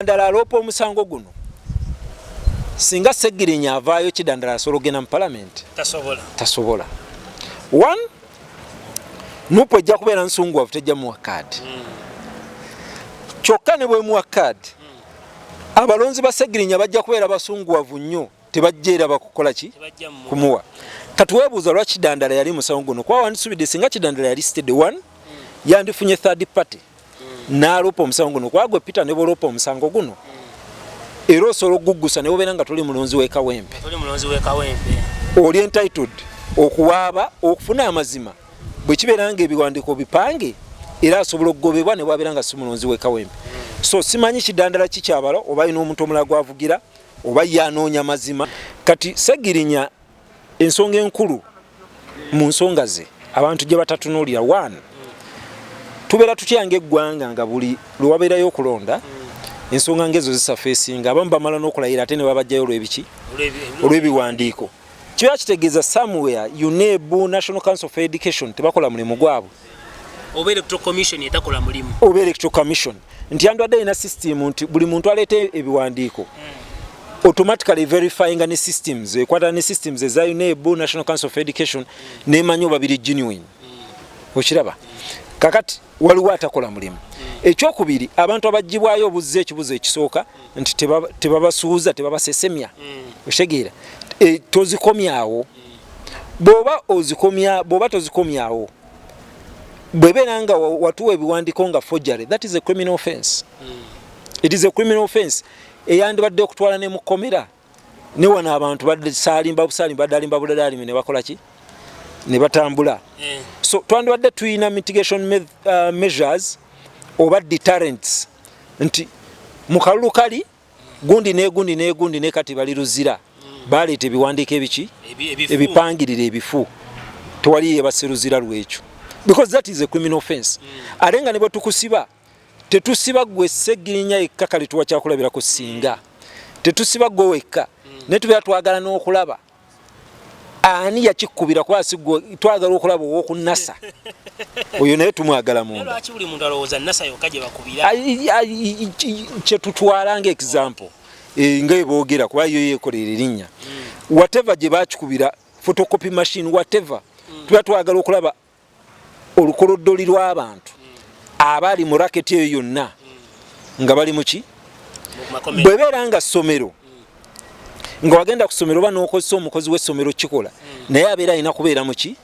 Kidandala aloopa omusango guno. Singa Ssegirinya avaayo, Kidandala asobola okugenda mu palamenti? Tasobola. Tasobola. One, NUP ejja kubeera nsunguwavu, tejja muwa kaadi. Kyokka ne bwemuwa kaadi, abalonzi ba Ssegirinya bajja kubeera basunguwavu nnyo, tebajja era bakukola ki? Tebajja mmuwa. Kumuwa. Kati weebuuza lwaki Kidandala yali musango guno, kuba wandisubidde singa Kidandala yali steady one, yandifunye third party n'aloopa omusango guno, kuba gwe Peter ne bwoloopa omusango guno, era osobola okuguggusa ne wobeera nga toli mulonzi w'e Kawempe. Toli mulonzi w'e Kawempe. Oli entitled okuwaaba okufuna amazima. Bwe kibeera nga ebiwandiiko bipange, era asobola okugobebwa ne bwabeera nga si mulonzi w'e Kawempe. So simanyi Kidandala kikyabala oba alina omuntu omulala gwavugira oba ye anoonya mazima. Kati Segirinya, ensonga enkulu mu nsonga ze abantu gye batatunuulira, one, tubeera tutya ng'eggwanga nga buli lwe wabeerayo okulonda ensonga ng'ezo zisurfacinga, abamu bamala n'okulayira ate ne babajjayo olw'ebiki? Olw'ebiwandiiko. Kiba kitegeeza somewhere UNEB, National Council of Education tebakola mulimu gwabwe. Oba Electoral Commission etakola mulimu. Oba Electoral Commission nti yandwadde erina system nti buli muntu aleeta ebiwandiiko automatically verifyinga ne systems ekwatana ne systems eza UNEB, National Council of Education, nemanya oba biri genuine. Okiraba kakati waliwo atakola mulimu. Ekyokubiri, abantu abagibwayo obuzza ekibuzo ekisooka nti tebabasuuza, tebabasesemya. Okitegeera? Tozikomyawo. Bw'oba ozikomya, bw'oba tozikomyawo, bwebeera nga watuwa ebiwandiiko nga forgery, that is a criminal offense. It is a criminal offense eyandibadde okutwala ne mukomera. Ne wano abantu badde saalimba busaalimba, badde alimba budadaalimi ne bakola ki ne batambula. So twandibadde tuyina mitigation measures oba deterrents nti mu kalulu kali gundi negundi negundi ne kati bali Luzira baleeta ebiwandiiko ebiki? Ebifu. Ebipangirira ebifu, tewali yebase Luzira lwekyo, because that is a criminal offense. Ate nga ne bwe tukusiba, tetusiba gwe Segirinya yekka. Kale tuwa kyakulabirako, singa tetusiba gwe wekka, naye tubeera twagala n'okulaba ani yakikubira, kuba si gwe twagala okulaba, ow'okunasa oyo naye tumwagala Naye munda. Lwaki buli muntu alowooza Nasa yokka gye bakubira? Kyetutwala nga example, nga eboogera kuba yo yekolera erinnya, whatever gye bakikubira, photocopy machine, whatever, tuba twagala okulaba olukoloddoli lw'abantu abali mu racket eyo yonna nga bali muki. Mu makomera. Bwebeera nga ssomero, nga wagenda ku ssomero oba n'okozesa omukozi w'essomero kikola, naye abeera alina kubeera muki?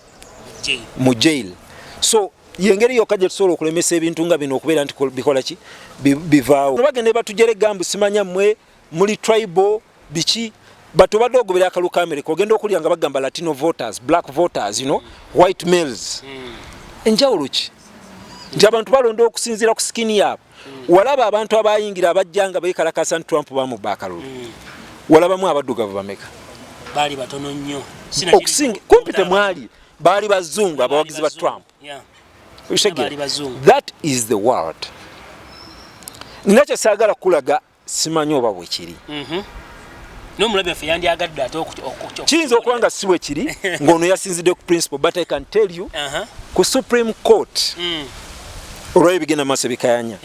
Jail. Mu jail. So yengeri yokka gye tusobola okulemesa ebintu nga bino okubeera nti bikola ki? Bivaawo. Bagenda batujere gambu simanya mmwe muli tribal biki, but obadde ogobera akalu ka America, ogenda okulya nga bagamba Latino voters, black voters, white males. Enjawulo ki nti abantu balonda okusinziira ku skin yaabwe? Walaba abantu abayingira abajja nga bekalakasa nti Trump bamubba akalulu, walabamu abaddugavu bameka? Baali batono nnyo. Okusinga kumpi temwali, baali bazungu abawagizi ba Trump. Okitegera? Baali bazungu. That is the world. Nina kyesaagala kulaga, simanyi oba bwekiri. N'omulabi waffe yandyagadde ate Kiyinza okuba nga si bwekiri, ng'ono yasinzidde ku principle, but I can tell you, ku Supreme Court, olwayo ebigenda maaso ebikayanya,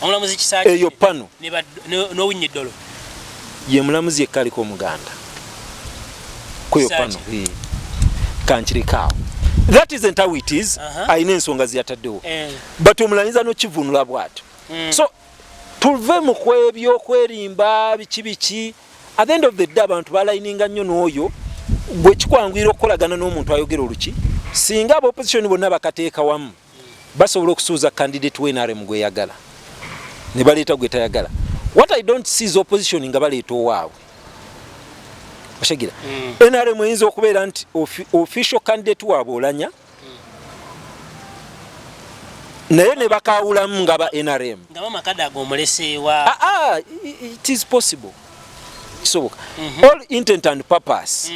Omulamuzi Kisaaki eyo pano n'Owiny Dollo. Ye mulamuzi yekka aliko Omuganda kweyo Kisaaki. pano. Kankirikaawo, that isn't how it is. Alina ensonga zeyataddewo, but omulala ayinza n'okivunula bw'atyo. So tuve mu kwebyookwerimba biki biki. At the end of the day, abantu balayininga nnyo n'oyo gwe kikwanguyira okukolagana n'omuntu ayogera oluki. Singa aba opposition bonna bakateeka wamu, basobola okusuuza candidate we NRM gweyagala ne baleeta gwe tayagala. What I don't see is opposition nga baleeta owaabwe. Oshegira? NRM eyinza okubeera nti official candidate waabwe Olanya, naye ne bakawulamu nga ba NRM. Nga bamakada agomuleseewa. Ah, ah, it is possible, kisoboka. All intent and purpose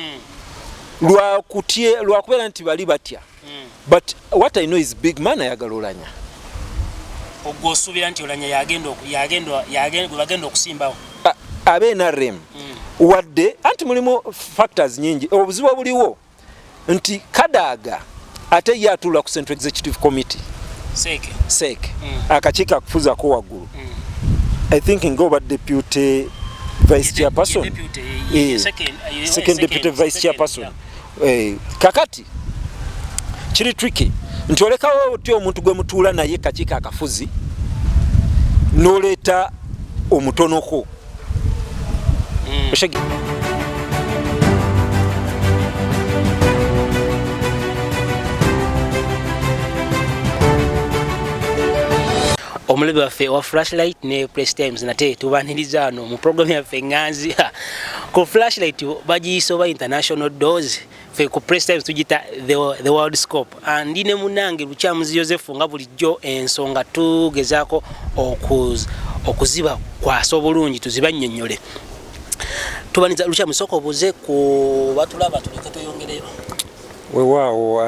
lwakubeera nti bali batya. But what I know is big man ayagala Olanya. Ogwo osuubira nti Olanya yagenda gwe bagenda okusimbawo? Abe NRM, wadde anti mulimu factors nyingi. Obuzibu obuliwo nti Kadaga ate ye atuula ku Central Executive Committee. Seeke. Sek, akakiiko akufuzako waggulu. I think nga oba deputy vice chairperson, second deputy vice chairperson. Kakati kiri tricky nti olekawo otya omuntu gwe mutuula naye kakiiko akafuzi n'oleeta omutonoko. Omulabi waffe wa Flashlight ne Press Times, nate tubaniriza wano mu programu yaffe Eŋŋanzi. Ku Flashlight bagiyisa oba International Doors, ffe ku Press Times tugita the World Scope. Ndi ne munange Lukyamuzi Yosefu. Nga bulijjo ensonga tugezaako okuziba kwasa obulungi, tuziba nnyonnyole. Tubaniza Lukyamuzi, sooka obuuze ku batulaba tuleke tweyongereyo. Weewaawo,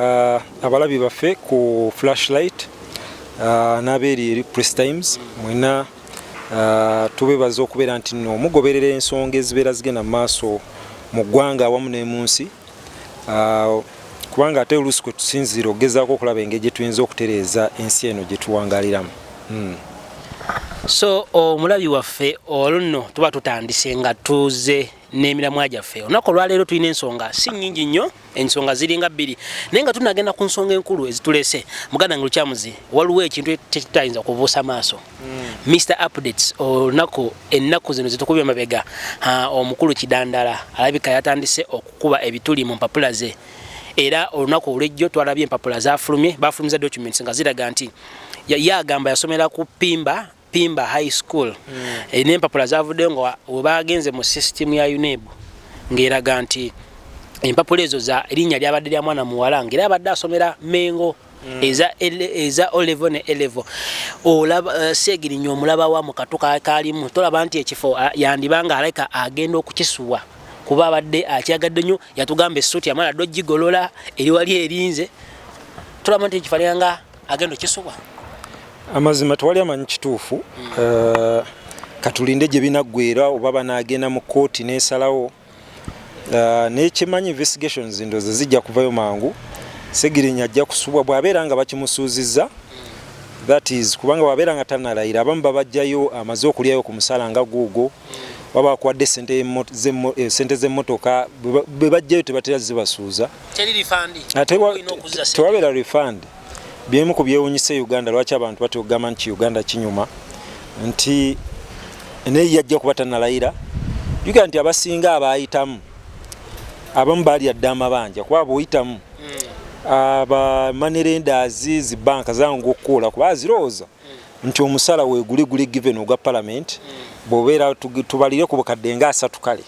abalabi baffe ku Flashlight n'abeeri eri Press Times mwena, tubebaza okubeera nti nno mugoberera ensonga ezibeera zigenda mu maaso mu ggwanga awamu ne mu nsi, kubanga ate oluusi kwe tusinziira okugezaako okulaba engeri gye tuyinza okutereeza ensi eno gye tuwangaaliramu. So omulabi waffe, olunno tuba tutandise nga tuze n'emiramwa gyaffe. Olunaku olwaleero tulina ensonga si nnyingi nnyo, ensonga ziringa bbiri, naye nga tunagenda ku nsonga enkulu ezitulese, muganda nge Lukyamuzi, waliwo ekintu tetutayinza kubuusa maaso. Mr Updates, olunaku ennaku zino zitukubye mabega, omukulu Kidandala alabika yatandise okukuba ebituli mu mpapula ze, era olunaku olwejjo twalabye empapula zafulumye, bafulumiza documents nga ziraga nti ye agamba yasomera ku Pimba High School. N'empapula zavuddeyo nga we bagenze mu system ya UNEB ng'eraga nti empapula ezo za erinnya lyabadde lya mwana muwala, ng'era abadde asomera Mengo. Eza O level ne A level. Olaba Seegirinya omulaba wa mu katu kalimu, tolaba nti ekifo yandibanga alabika agenda okukisuwa, kuba abadde akyagadde nnyo. Yatugamba essuuti yamala dde ogigolola, eri wali erinze. Tolaba nti ekifo alinganga agenda okisuwa? Amazima tewali amanyi kituufu. Katulinde gye binaggwera oba banaagenda mu kooti n'esalawo. Naye kyemanyi, investigations ndowooza zijja kuvayo mangu. Segirinya ajja kusubwa bw'abeera nga bakimusuuzizza, that is kubanga bw'abeera nga tanalayira, abamu babajjayo amaze okulyayo ku musala nga guugwo, baba bakuwadde sente z'emmotoka, bwe bajjayo tebatera zibasuuza. Teri refund. Ate Olina okuzza ssente. Tewabeera refund. Byemu ku byewunyisa Uganda, lwaki abantu batya okugamba nti Uganda kinyuma, nti naye yajja kuba tanalayira. Jukira nti abasinga abayitamu abamu baalya dda amabanja, kuba bw'oyitamu aba money lenders, zi banka zangu okukola, kuba zirowooza nti omusala weeguli guli given ogwa parliament, bw'obeera tubalire ku bukadde nga 30, kale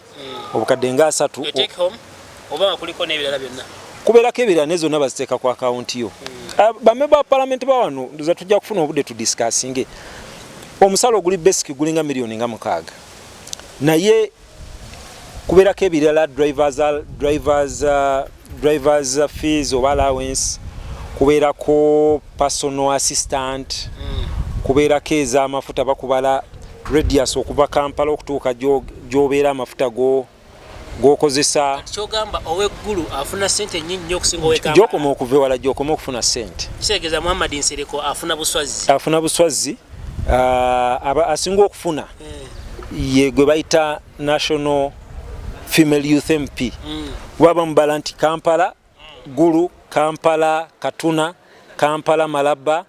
obukadde nga 30. Your take home oba nga kuliko n'ebirala byonna? Kubeerako ebirala, ne zonna baziteeka ku akawunti yo. Bamemba ba palamenti ba wano, ndoza tujja kufuna obudde tudiscussinge. Omusala oguli basic gulinga miliyoni nga 6, naye kubeerako ebirala, drivers fees oba allowance, kubeerako personal assistant, kubeerako ez'amafuta, bakubala radius okuva Kampala okutuuka gy'obeera, amafuta go g'okozesa. Kyogamba ow'eggulu afuna sente nnyingi nnyo okusinga ow'e Gyokoma okuva ewala, gyokoma okufuna sente. Kitegeeza Muhammad Nsereko afuna buswazi. Afuna buswazi. Asinga okufuna ye gwe bayita National Female Youth MP. Kuba bamubala nti Kampala, Gulu, Kampala, Katuna, Kampala, Malaba,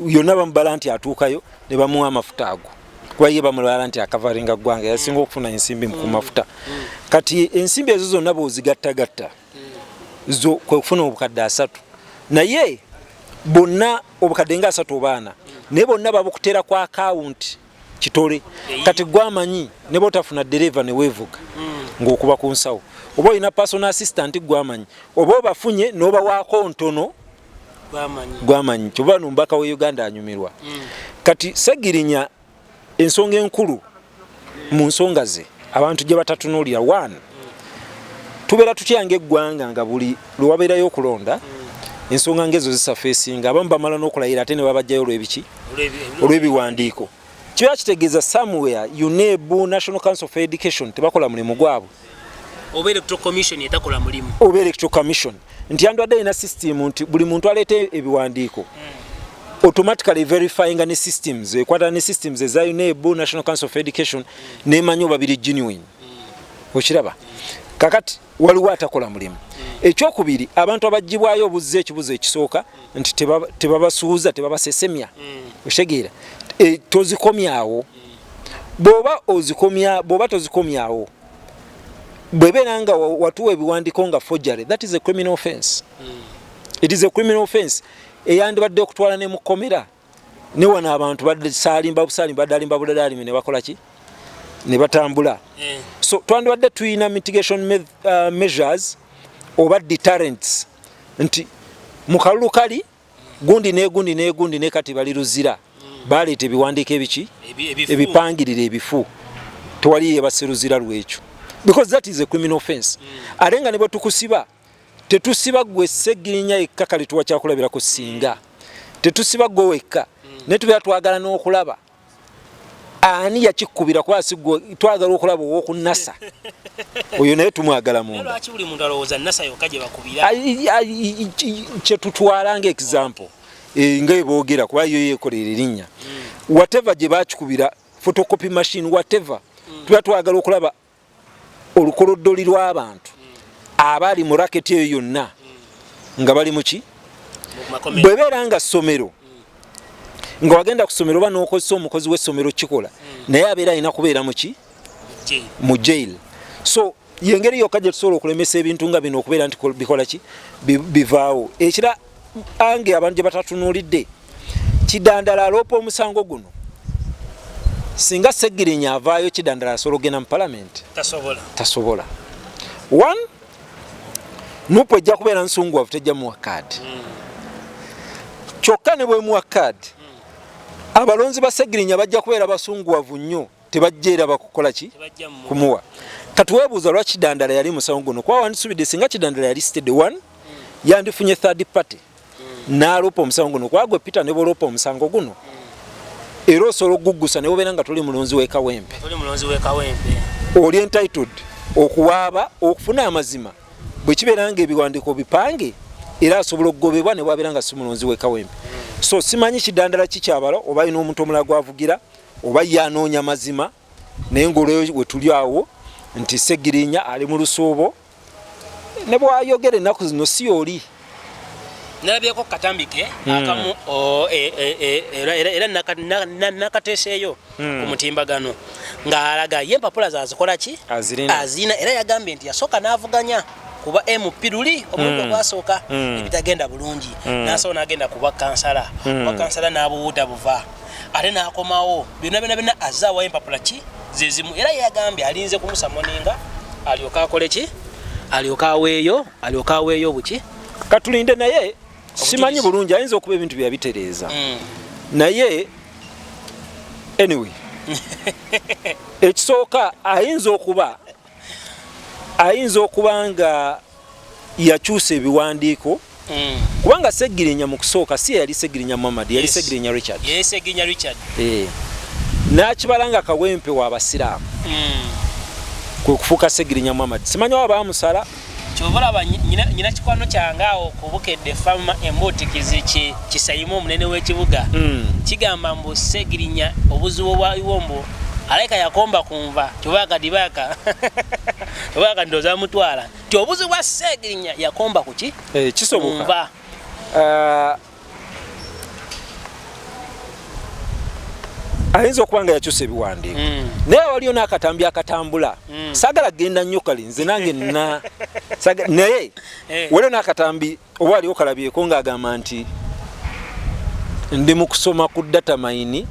yonna bamubala nti atuukayo ne bamuwa amafuta ago, kuba ye bamulala nti akavaringa ggwanga, yasinga okufuna ensimbi ku mafuta. Kati ensimbi ezo zonna bw'ozigattagatta zo kwe kufuna obukadde 30, naye bonna obukadde nga 30 obaana, naye bonna babukutera ku akawunti kitole. Kati gwamanyi ne bwotafuna dereva ne weevuga ng'okuba ku nsawo, oba olina personal assistant, gwamanyi oba obafunye n'obawaako ntono. Gwamanyi. Gwamanyi kyoba nomubaka we Uganda anyumirwa. Kati Segirinya, ensonga enkulu mu nsonga ze abantu gye batatunuulira, one, tubeera tutya ngaeggwanga nga buli lwe wabeerayo okulonda ensonga ngaezo zisurfacinga, abamu bamala n'okulayira ate ne babajjayo olw'ebiki? Olw'ebiwandiiko. Kiba kitegeeza somewhere UNEB, National Council for Education tebakola mulimu gwabwe. Oba Electoral Commission etakola mulimu. Oba Electoral Commission, nti yandwadde erina system nti buli muntu aleeta ebiwandiiko. Automatically verifying ne systems, ekwata ne systems eza UNEB, National Council of Education, nemanya oba biri genuine. Okiraba? Kakati waliwo atakola mulimu. Ekyokubiri, abantu abagibwayo obuzza ekibuzo ekisooka nti tebabasuuza, tebabasesemya. Okitegeera? Tozikomyawo. Bw'oba ozikomya, bw'oba tozikomyawo, bwebeera nga watuwa ebiwandiiko nga forgery, that is a criminal offense. It is a criminal offense eyandibadde okutwala ne mukomera. Ne wano abantu badde saalimba busaalimba, badde alimba budadalimi ne bakola ki, ne batambula. So twandibadde tuyina mitigation measures oba deterrents nti mu kalulu kali gundi negundi negundi ne kati bali Luzira baleeta ebiwandiiko ebiki? Ebifu. Ebipangirira ebifu, tewali yebase Luzira lwekyo, because that is a criminal offense. Ate nga ne bwe tukusiba, tetusiba gwe Segirinya yekka. Kale tuwa kyakulabirako, singa tetusiba gwe wekka, naye tubeera twagala n'okulaba ani yakikubira, kuba si gwe twagala okulaba. Ow'okunasa oyo naye tumwagala Naye munda. Lwaki buli muntu alowooza Nasa yokka gye bakubira? Kyetutwala nga example, nga eboogera kuba yo yekolera erinnya, whatever gye bakikubira, photocopy machine, whatever, tuba twagala okulaba olukoloddoli lw'abantu abali mu racket eyo yonna nga bali muki. Mu makomera. Bwebeera nga ssomero, nga wagenda ku ssomero oba n'okozesa omukozi w'essomero kikola, naye abeera alina kubeera muki? Jail. Mu jail. So yengeri yokka gye tusobola okulemesa ebintu nga bino okubeera nti bikola ki, bivaawo. Ekira ange abantu gye batatunuulidde, Kidandala aloopa omusango guno. Singa Segirinya avaayo, Kidandala asobola okugenda mu palamenti? Tasobola. Tasobola. One, NUP ejja kubeera nsungwavu, tejja muwa kaadi. Kyokka ne bwemuwa kaadi, abalonzi ba Segirinya bajja kubeera basunguwavu nnyo, tebajja era bakukola ki? Tebajja mu Kumuwa. Katuweebuuza lwaki Kidandala yali musango guno, kuba wandisubidde singa Kidandala yali steady one, yandifunye third party n'aloopa omusango guno, kuba gwe Peter ne bwoloopa omusango guno era osobola okuguggusa ne bobeera nga toli mulonzi w'ekawempe. Toli mulonzi w'ekawempe. Oli entitled okuwaaba okufuna amazima. Bwe kibeera nga ebiwandiiko bipange, era asobola okugobebwa ne bwabeera nga si mulonzi w'ekawempe. So simanyi Kidandala kikyabala oba alina omuntu omulala gwavugira oba ye anoonya mazima, naye ngaolweyo we tuli awo nti Segirinya ali mu lusuubo, ne bwayogera ennaku zino si oli. Nalabyeko katambi ke akamu era nakateeseeyo ku mutimbagano ng'alaga ye empapula zazikola ki. Azirina. Azirina, era yagambye nti yasooka n'avuganya kuba MP luli omulundi ogwasooka, ebitagenda bulungi, n'asooka n'agenda kuba kansala, kuba kansala n'abuwuuta buva, ate n'akomawo. Byonna byonna byonna azze awayo empapula ki zezimu, era yagambye alinze kumusummoninga alyoke akole ki, alyoke aweeyo buki. Katulinde, naye simanyi bulungi, ayinza okuba ebintu byabitereeza. Naye anyway, ekisooka ayinza okuba nga yakyusa ebiwandiiko, kubanga Segirinya mu kusooka si yali Segirinya Muhammad, yali Segirinya Richard. Ye Segirinya Richard. N'akibala nga Kawempe wa basiraamu, kwe kufuuka Segirinya Muhammad. Simanyi oba baamusala. Kyova olaba nyina kikwano kyange awo ku Bukedde Fama embuutikizi kisayimu omunene w'ekibuga, kigamba mbu Segirinya obuzibu bwaliwo mbu alayika yakomba kunva, kyova kati baka oba kati ndowooza bamutwala nti obuzibu bwa Segirinya yakomba ku ki? Kisoboka. Nva. Ayinza okuba nga yakyusa ebiwandiiko, naye waliyo n'akatambi akatambula. Saagala kgenda nnyo, kale nze nange na naye waliyo n'akatambi oba waliwo kalabyeko ng'agamba nti ndi mu kusoma ku datamine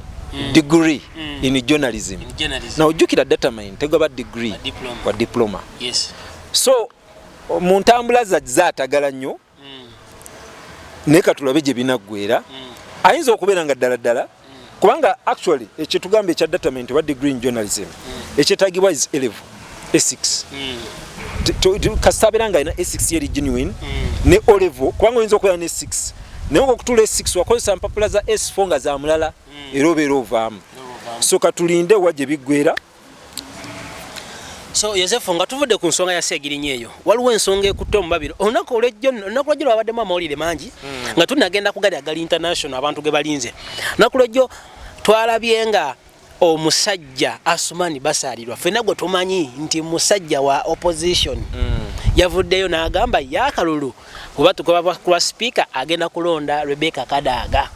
degree in journalism. In journalism. Na ojjukira datamine tegaba degree. Wa diploma. Wa diploma. Yes. So mu ntambula zaatagala nnyo, naye katulabe gye binaggwera. Ayinza okubeera nga ddala ddala, kubanga actually ekyetugamba ekya datamine oba degree in journalism, ekyetagibwa is A level A6. Kasita abeera nga alina A6 yeri genuine ne O level, kubanga oyinza okubeera ne 6, naye nga okutuula A6 wakozesa mpapula za S4 nga za mulala, era obeera ovaamu. So katulinde wa gye biggwera. So Yosefu, nga tuvudde ku nsonga ya Segirinnya eyo, waliwo ensonga ekutte omubabiro olunaku olwejjo. Olunaku lwejjo lwabaddemu amawulire mangi nga tunagenda ku gali agali international, abantu ge balinze. Olunaku lwejjo twalabye nga omusajja Asumani Basaalirwa, ffenna gwe tumanyi nti musajja wa opposition, yavuddeyo n'agamba yakalulu kuba tukuba kuba sipiika agenda kulonda Rebecca Kadaga.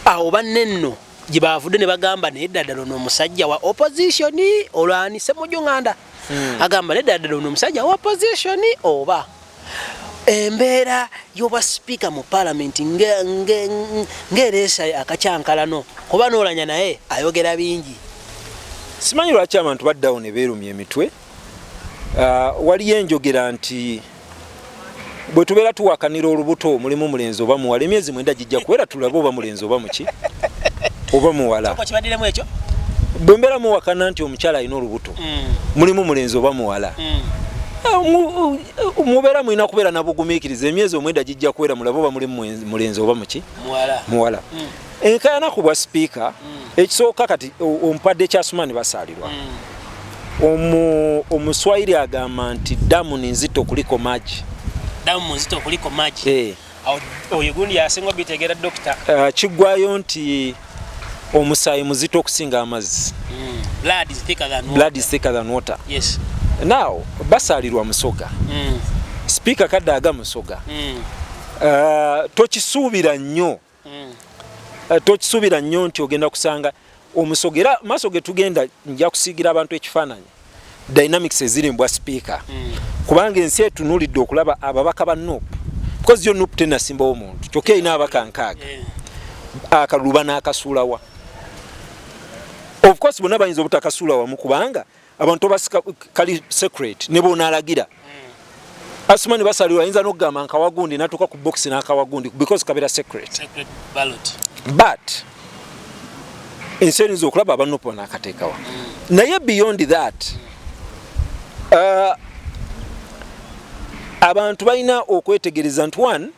Awo banne nno gye bavudde ne bagamba, naye ddala ono omusajja wa opposition olwani Semujju Nganda agamba, naye ddala ono omusajja wa opposition oba embeera y'obwa sipiika mu paalamenti ng'ereesa akacyankalano, kuba n'Olanya naye ayogera bingi. Simanyi lwaki abantu baddawo ne beerumya emitwe. Waliyo enjogera nti bwe tubeera tuwakanira olubuto mulimu mulenzi oba muwala, emyezi 9 gijja kuwera tulabe oba mulenzi oba muki oba muwala. Kibaddiremu ekyo. Bwe mbeera muwakana nti omukyala alina olubuto mulimu mulenzi oba muwala, mubeera mulina kubeera nabugumiikiriza, emyezi 9 gijja kuwera mulabe oba mulimu mulenzi oba muki muwala. Muwala. Enkayana ku bwa sipiika, ekisooka kati ompadde kyasumani basaalirwa. Omuswahili agamba nti damu ni nzito kuliko maji. Damu nzito kuliko maji. Eh. Awo oyo gundi yasinga obitegeera, dokita. Kiggwayo nti omusaayi muzito okusinga amazzi. Blood is thicker than water. Blood is thicker than water. Yes. Now basaalirwa musoga, sipiika Kadaaga musoga. Tokisuubira nnyo, tokisuubira nnyo nti ogenda kusanga omusoga. Era maaso ge tugenda nja kusiigira abantu ekifaananyi dynamics eziri mbwa sipiika, kubanga ensi etunuulidde okulaba ababaka ba NUP, because yo NUP tenasimbawo muntu, kyokka erina ababaka 60. Akalulu banaakasuulawa? Of course bonna bayinza obutakasuula wamu, kubanga abantu basika kali secret ne bonaalagira. Asumani basalirwa ayinza n'okugamba nkawagundi natuuka ku box n'akawagundi, because kabeera secret. Secret ballot. But ensi eriyinza okulaba aba NUP banaakateekawa. Naye beyond that, abantu balina okwetegereza nti one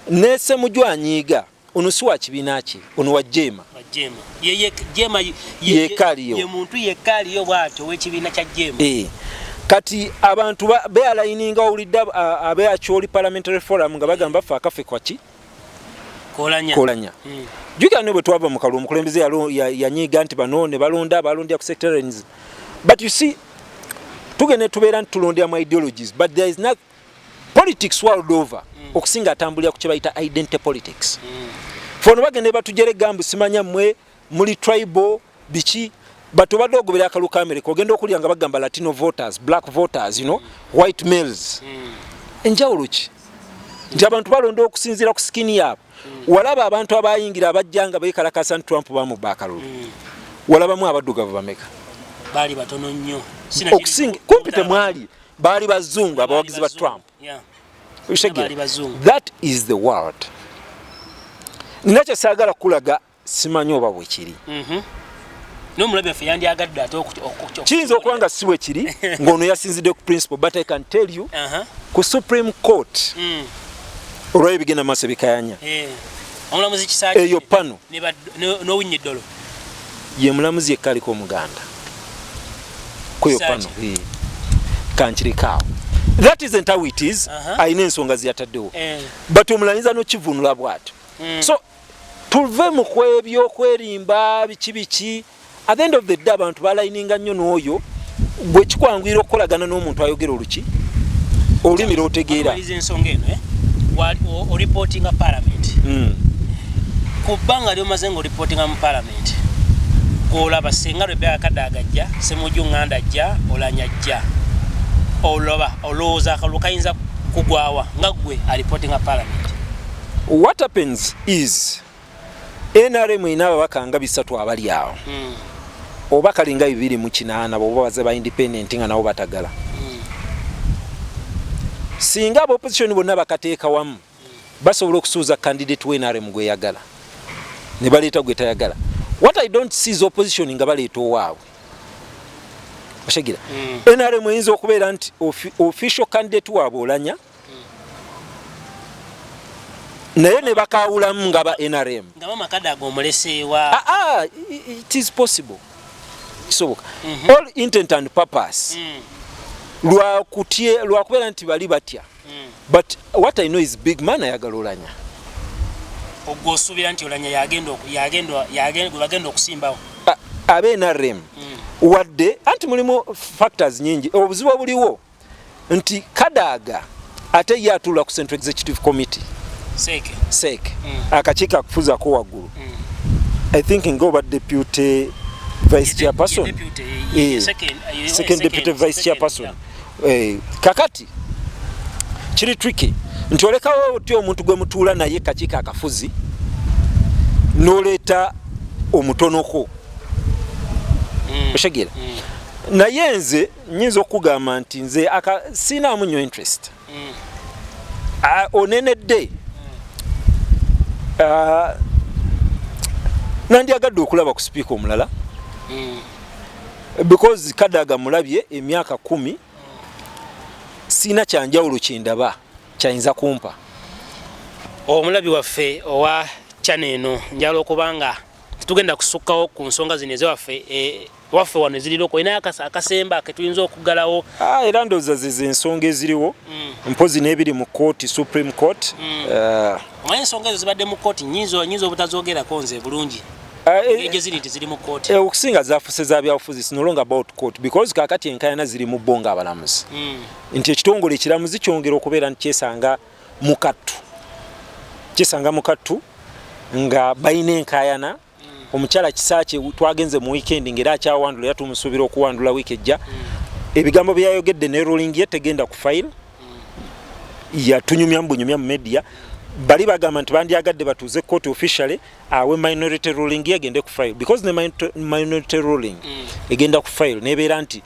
ne Semujju anyiiga, ono si wa kibiina kye, ono wa Jeema. Wa Jema. Ye Jema Yekka aliyo. Ye muntu yekka aliyo bw'atyo ow'ekibiina kya Jema. Eh. Kati abantu bealayininga, owulidde abe Acholi Parliamentary Forum nga bagamba ffe akaffe kwaki Kolanya. Kolanya. Jjukira ne bwe twava mu kalulu, omukulembeze yanyiiga nti bano ne balonda balondera ku sectarianism. But you see, tugenda tubeera nti tulondera mu ideologies, but there is not politics world over okusinga atambulira ku kye bayita identity politics. Fe ono bagenda batujere gambu simanya mmwe muli tribal biki, but obadde ogobera akalulu ka America, ogenda okulya nga bagamba Latino voters, black voters, white males. Enjawulo ki nti abantu balonda okusinziira ku skin yaabwe? Walaba abantu abayingira abajja nga beekalakasa nti Trump bamubba akalulu, walabamu abaddugavu bameka? Baali batono nnyo. Okusinga kumpi temwali, baali bazungu abawagizi ba Trump. Okitegera? Baali bazungu. That is the world. Nina kyesaagala kulaga, simanyi oba bwekiri. N'omulabi waffe yandyagadde ate Kiyinza okuba nga si bwe kiri, ng'ono yasinzidde ku principle, but I can tell you, ku Supreme Court, olwayo ebigenda maaso ebikayanya, Omulamuzi Kisaakye eyo pano n'Owiny Dollo. Ye mulamuzi yekka aliko omuganda kweyo pano. Kisaakye. Eh. Kankirikaawo, that isn't how it is. Alina ensonga zeyataddewo, but omulala ayinza n'okivunula bw'atyo. So tuve mu kwebyookwerimba biki biki. At the end of the day, abantu balayininga nnyo n'oyo gwe kikwanguyira okukolagana n'omuntu ayogera oluki olulimi lw'otegeera. Maliriza ensonga eno, eh? Oreportinga parliament. Ku bbanga lyomaze nga oreportinga mu parliament, gwolaba senga Rebecca Kadaga ajja, Semujju Nganda ajja, Olanya ajja, olaba olowooza akalulu kayinza kugwawa nga gwe areportinga parliament? What happens is NRM erina ababaka nga 300 abali awo, oba kalinga 208, bwoba baze ba independent nga nabo batagala. Singa aba opposition bonna bakateeka wamu, basobola okusuuza candidate wa NRM gweyagala ne baleeta gwe tayagala. What I don't see is opposition nga baleeta owaabwe, oshegira? NRM eyinza okubeera nti official candidate waabwe Olanya, naye ne bakawulamu nga ba NRM. Nga mama Kadaga omuleseewa? Ah, ah, it is possible, kisoboka. All intent and purpose. Lwakubeera nti bali batya. But what I know is big man ayagala Olanya. Ogwo osuubira nti Olanya yagenda gwe bagenda okusimbawo? Abe NRM, wadde anti mulimu factors nyingi. Obuzibu obuliwo nti Kadaaga ate ye atuula ku Central Executive Committee. Seeke. CEC. Akakiiko akufuzako waggulu. I think nga oba deputy vice chairperson. Second. Second deputy vice chairperson. Kakati kiri tricky nti olekawo otya omuntu gwe mutuula naye kakiiko akafuzi n'oleeta omutonoko? Otegeera? Naye nze nyinza okugamba nti nze siinaamu nnyo interest. Onenedde. Nandyagadde okulaba ku sipiika omulala because Kadaga mulabye emyaka 10, siina kyanjawulo kyendaba kyayinza kumpa. Omulabi waffe owa channel eno, njala okubanga tetugenda kusukkawo ku nsonga zino ezewaffe, waffe wano eziriko, olinayo akasemba ketuyinza okuggalawo? Era ndowooza zizo ensonga eziriwo, mpozi n'ebiri mu kooti, Supreme Court. Omanyi ensonga ezo zibadde mu kooti, nyinza obutazogerako nze bulungi gye ziri nti ziri mu kooti. Okusinga zaafuse za byabufuzi. It's no longer about court because kakati enkayana ziri mu bo ng'abalamuzi, nti ekitongole ekiramuzi kyongera okubeera nti kyesanga mu kattu, kyesanga mu kattu nga balina enkayana. Omukyala Kisaakye twagenze mu weekend ng'era akyawandula, era tumusuubira okuwandula wiiki ejja. Ebigambo byayogedde ne ruling ye tegenda ku file, yatunyumya mu bunyumya mu media. Bali bagamba nti bandyagadde batuuze court officially awe minority ruling ye egende ku file, because ne minority ruling egenda ku file nebeera nti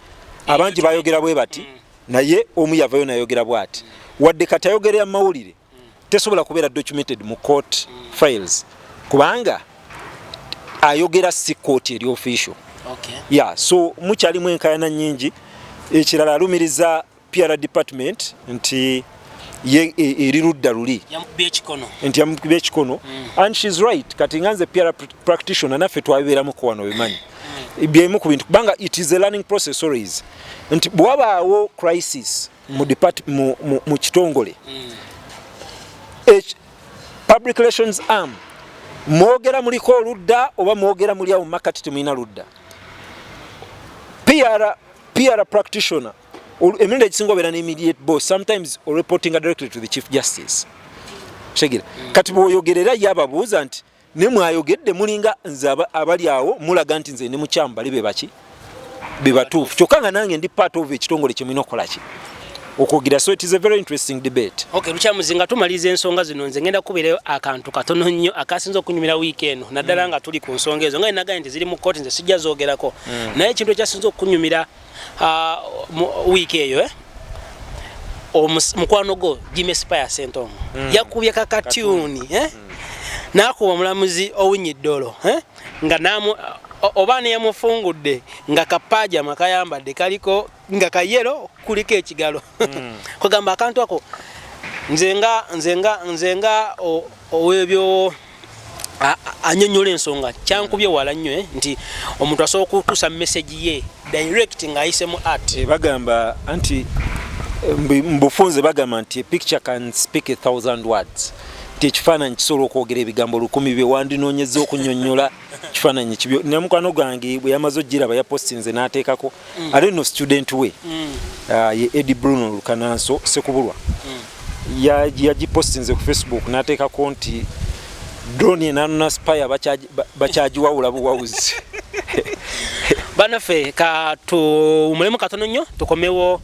abangi bayogera bwe bati, naye omu yavayo nayogera bwati. Wadde kati ayogerera mu mawulire, tesobola kubeera documented mu court files kubanga ayogera si court eri official. Yeah, so mukyalimu enkayana nyingi. Ekirala, alumiriza PR department nti ye eri ludda luli. Yamukubye ekikono. Nti yamukubye ekikono, and she's right. Kati nga nze PR practitioner, naffe twabibeeramuko wano, bimanyi byemu ku bintu, kubanga it is a learning process always nti bwewabaawo crisis mu kitongole, public relations arm, mwogera muliko oludda oba mwogera muli awo mumakati temulina ludda. PR practitioner emirundi egisinga obeera ne immediate boss, sometimes oreportinga directly to the Chief Justice. Tegeera, kati bw'oyogerera ye ababuuza nti ne mwayogedde mulinga nze abali awo mulaga nti nze ndi mukyamu, bali be baki be batuufu, kyokka nga nange ndi part of ekitongole kyemulina okukola ki okwogera. So it is a very interesting debate. Okay, Lukyamuzi, nga tumaliriza ensonga zino, nze ngenda kukubirayo akantu katono nnyo akasinza okunyumira wiiki eno, naddala nga tuli ku nsonga ezo nga nagaye nti ziri mu kooti, nze sijja zoogerako. Naye ekintu ekyasinza okunyumira mu wiiki eyo, mukwano gwo Jimmy Spire Ssentongo yakubye kakatyuni, eh? N'akuba omulamuzi Owiny Dollo, eh? Nga namu oba neyamufungudde nga kapajama kayambadde kaliko nga kayero kuliko ekigalo. Kugamba akantu ako, nze nga ow'ebyo anyonnyola ensonga, kyankubye wala nnyo, nti omuntu asobola okutuusa message ye direct ng'ayise mu art. Bagamba anti mu bufunze bagamba nti a picture can speak a thousand words, nti ekifaananyi kisobola okwogera ebigambo 1000 bye wandinoonyeza okunyonnyola kifaananyi kibyo. Namukwano gwange bwe yamaze ogiraba yapostinze n'ateekako, ate nno student we, ye Eddie Bruno Lukananso Sekubulwa, yagipostinze ku Facebook n'ateekako nti drone enanona Spire bakyagiwawula buwawuzi. Bannaffe, katuwumulemu katono nnyo, tukomewo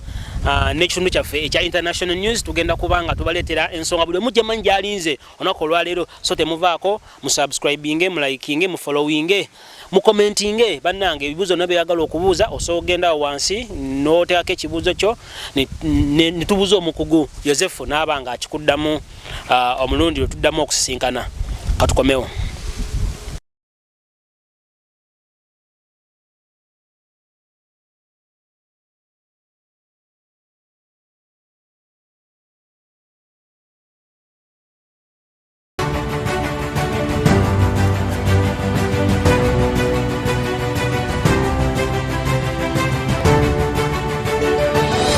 n'ekitundu kyaffe ekya international news. Tugenda kuba nga tubaleetera ensonga buli omu gyemanyi gyalinze olunaku olwaleero, so temuvaako. Musubscribinge, mulikinge, mufollowinge, mucommentinge. Bannange, ebibuuzo byonna byeyagala okubuuza, osobola okugenda awo wansi n'oteekako ekibuuzo kyo ne tubuuza omukugu Yosefu n'aba nga akikuddamu omulundi lwe tuddamu okusisinkana. Katukomewo.